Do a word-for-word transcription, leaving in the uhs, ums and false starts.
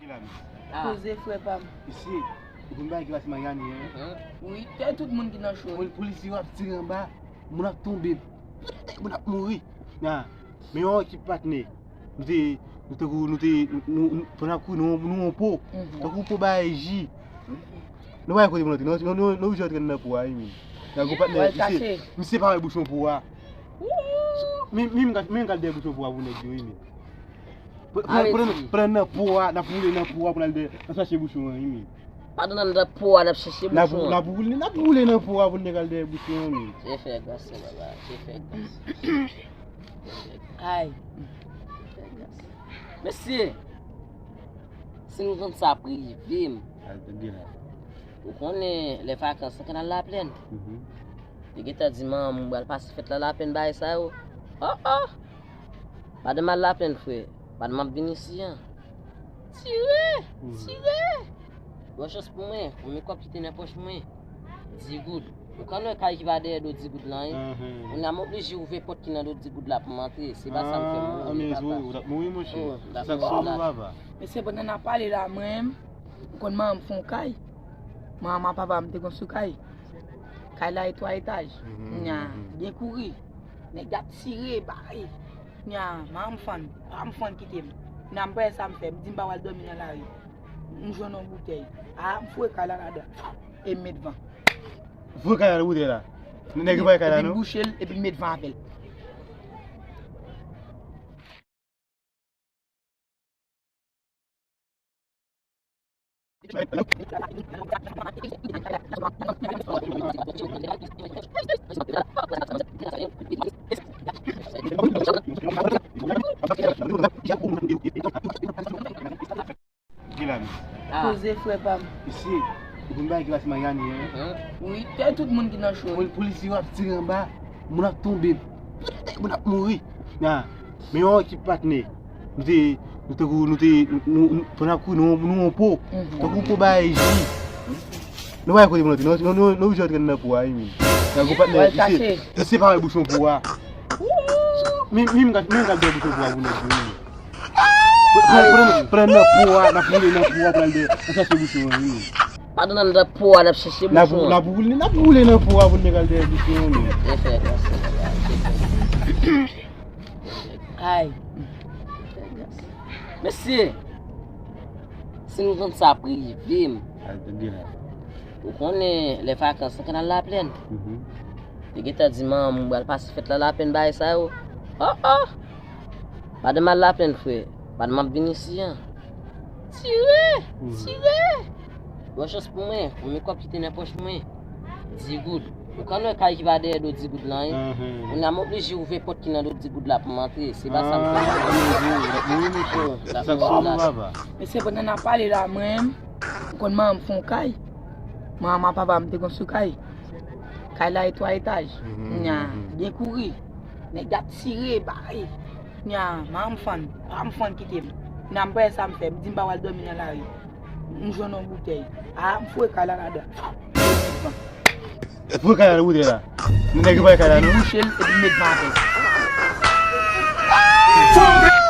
Poze, frè pa m. Mesye, ou konn bagay ki pase Miami, en? Wi, tèt tout moun ki nan cho. Pol-, polisye yo ap tire anba, moun ap tonbe, moun ap mouri. Men yon ekip patnè, nou te, nou tankou, nou te, nou, nou, nou, pandan n ap kouri, nou, nou yon po, tankou yon po bay ji. Nou pa wè kote moun antre, nou, nou, nou, nou oblije antre nan po a, wi, men. Nan gwo patnè, misye, misye pa wè bouchon po a. Men, men, men, men, gad dèyè bouchon po a pou nèg yo, wi, men. Pandan, pandan, pandan nan po a, n ap woule nan po a pou n al dèyè, n ap chache bouchon an, wi, men. Pandan nan po a, n ap chache bouchon an. N ap woule, n ap woule nan po a pou n al dèyè bouchon an, men. Che fè gras, papa, che fè gras. Ay. Mesye, si nou konn sa ap rive m. Ou konnen lè vakans lan, k al Laplèn. Li gentan di manman m, m pral pase fèt lan Laplèn, bagay sa yo. Oh, oh! Madanm al Laplèn, frè. Madanm ap vin isi an. Tire! Tire! Bon chans pou mwen, premye kòb ki te nan pòch mwen, dis goud. Ou konn wè kay ki pa dèyè do dis goud lan, wi. Kounye a m oblije ouvè pòt ki nan do dis goud la pou m antre. Se pa sa m fè m mouri, papa. Ou t ap mouri, monchè. Sa k sou ou, papa. Mesye, pandan n ap pale la, mwen menm, ou konn manman m fè yon kay. Manman papa m te konstwi kay. Kay la e twa etaj. Nya, byen kouri. Nèg y ap tire, bay. Nya, manman m fann, papa m fann kite m. Nya, m pa wè sa m fè, m di m pa pral dòmi nan lari. M jwenn yon boutèy. A, m foure kay la ladan. E m met van. Foure kay la nan boutèy la? Nèg yo pa kay la, non? Epi m bouche l, epi m met van avè l. Ki la, mesye? Poze, frè pa m. Mesye, ou konn bagay ki pase Miami, en? Wi, tèt tout moun ki nan cho. Pol-, polisye yo ap tire anba, moun ap tonbe, moun ap mouri. Nya, men yon ekip patnè, nou te, nou tankou, nou te, nou, nou, nou, pandan n ap kouri, nou, nou yon po, tankou yon po bay ji. Nou pa wè kote moun antre, nou, nou, nou, nou oblije antre nan po a, wi, men. Nan gwo patnè, misye, misye pa wè bouchon po a. Men, men, men, men, gad dèyè bouchon po a pou nèg yo, wi, men. Pran, pran, pran nan po a, n ap woule nan po a pou n al dèyè, n ap chache bouchon an, wi. Pandan n nan po a, n ap chache bouchon an. N ap woule, n ap woule nan po a pou n al dèyè bouchon an, wi. Che fè gras, che fè gras. Ay. Mesye, si nou konn sa ap rive m. Ou konnen lè vakans lan, k al Laplèn. Li gentan di manman m, m pral pase fèt lan Laplèn, bagay sa yo. Oh, oh! Madanm al Laplèn, frè. Madanm ap vin isi an. Tire! Tire! Bon chans pou mwen, premye kòb ki te nan pòch mwen, dis goud. Ou konn wè kay ki pa dèyè do dis goud lan, wi. Kounye a m oblije ouvè pòt ki nan do dis goud la pou m antre. Se pa sa m fè. Mesye, pandan n ap pale la, mwen menm, ou konn manman m fè yon kay. Manman papa m te konstwi kay. Kay la e twa etaj. Nya, byen kouri. Nèg y ap tire, bay. Nya, manman m fann, papa m fann kite m. Nya, m pa wè sa m fè, m di m pa pral dòmi nan lari. M jwenn yon boutèy. A, m foure kay la ladan. Foure kay la nan boutèy la? Nèg yo pa kay la, non? Epi m bouche l, epi m met van avè l.